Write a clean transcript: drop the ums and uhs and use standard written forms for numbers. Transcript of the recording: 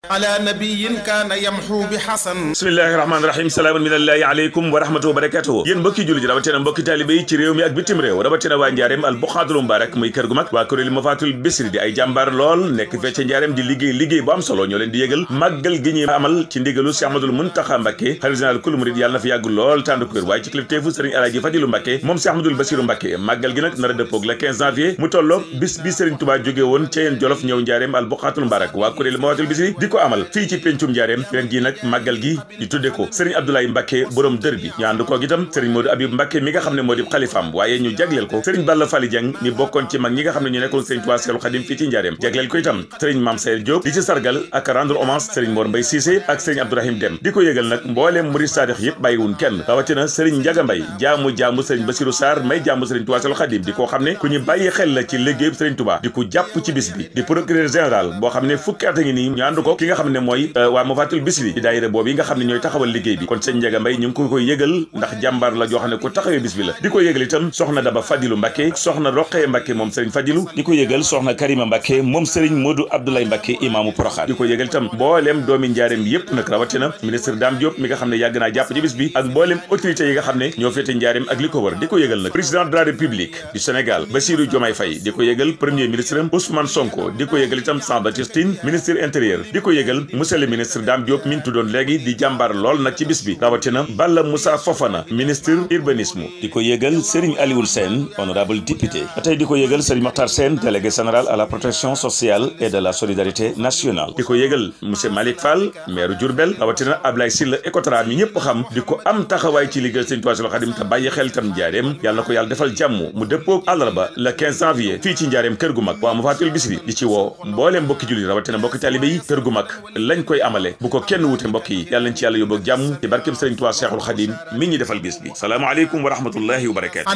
ala nabiyin kaana yamxu bi xasan. bismillahi rahmaani rahim salaamun minallahi aleykum wa rahmatuhu wa barakatuhu. yéen mbokki julli ji rawatina mbokki taalibe yi ci réew mi ak bitim réew rawatina waa njaareem al buxaatul mubaarak muy kër gu mag waa kuréelu Mafatul Bichri di ay jàmbaar lool nekk fee ca njaareem di liggéey bu am solo ñoo leen di yëgal màggal gi ñuy amal ci ndigalu Cheikh Ahmadoul Muntaxa Mbàkke xalifa général kul murid yàlla na fi yàgg lool tànd ko wér waaye ci kilifteefu Sëriñ Alaaji Fadilu Mbàkke moom Cheikh Ahmadoul Bassirou Mbàkke màggal gi nag nar a dëppoog le 15 janvier mu tolloog bis bi Sëriñ Tuubaa jóge woon ca yeen Jolof ñëw njaareem al buxaatul mubaarak waa kuréelu Mafatul Bichri di ko amal fii ci pencum njaareem ren ji nag màggal gi ñu tudde ko Sëriñ Abdoulaye Mbàkke borom dër bi ñu ànd koog itam Sëriñ Modou Abib Mbàkke mi nga xam ne moo di xalifaam waaye ñu jagleel ko Sëriñ Balla Fally Dieng mi bokkoon ci mag ñi nga xam ne ñu nekkoon Sëriñ Tuubaa Seexul Xadim fii ci njaareem jagleel ko itam Sëriñ Mame Sayer Diop di ci sargal ak rendre hommage Sëriñ Mor Mbaye Cissé ak Sëriñ Abdourahim Dem di ko yëgal nag mbooleem murid saadix yëpp bàyyiwun kenn rawatina Sëriñ Njaga Mbay jaamu Sëriñ Bassirou Sarr may jaamu Sëriñ Tuubaa Seexul Xadim di koo xam ne ku ñu bàyyi xel la ci liggéey Sëriñ Tuubaa di ko jàpp ci bis bi di procureur général boo xam ne fukki at a ngi nii ñu ànd ko ki nga xam ne mooy waa Mafatul Bichri di daayira boobu yi nga xam ne ñooy taxawal liggéey bi kon sëñ Njaga Mbay ñu ngi ko koy yëgal ndax jàmbaar la joo xam ne ku taxawee bis bi la di ko yëgal itam soxna Daba Fadilu Mbàkke soxna Roqee Mbàkke moom Sëriñ Fadilu di ko yëgal soxna Karima Mbàkke moom Sëriñ Modou Abdoulaye Mbàkke imaamu Poroxaan di ko yëgal itam mbooleem doomi njaareem yépp nag rawatina ministre Dame Diop mi nga xam ne yàgg naa jàpp ci bis bi ak mbooleem autorité yi nga xam ne ñoo féete njaareem ak li ko wër di ko yëgal nag président de la République du Sénégal Bassirou Diomaye Faye di ko yëgal premier ministre Ousmane Sonko di ko yëgal itam Jean-Baptiste Tine ministre intérieur di ko yëgal monsieur le ministre Dame Diop mi ñu tuddoon léegi di jàmbaar lool nag ci bis bi rawatina Balla Moussa Fofana ministre urbanisme di ko yëgal Serigne Alioune Sène honorable député tey di ko yëgal Serigne Mokhtar Sène délégué général à la protection sociale et de la solidarité nationale di ko yëgal monsieur Malick Fall maire Diourbel rawatina Ablaye Sylla Ecotra mi ñëpp xam di ko am taxawaay ci liggéey Serigne Touba Seexul Xadim te bàyyi xel tam njaareem yàlla na ko yàlla defal jàmm mu dëppoog àllarba le 15 janvier fii ci njaareem kër gu mag waa Mafatul Bichri di ci woo mbooleem mbokki julli rawatina mbokki talibé yi kër gu mag lañ koy amale bu ko kenn wute mbokk yi yàlla nañ ci yàlla yóbbu ak jàmm ci barkeb Sëriñ Tuubaa Seexul Xadim mi ñi defal bis bi salaamu aleykum wa rahmatullahi wa barakaatu.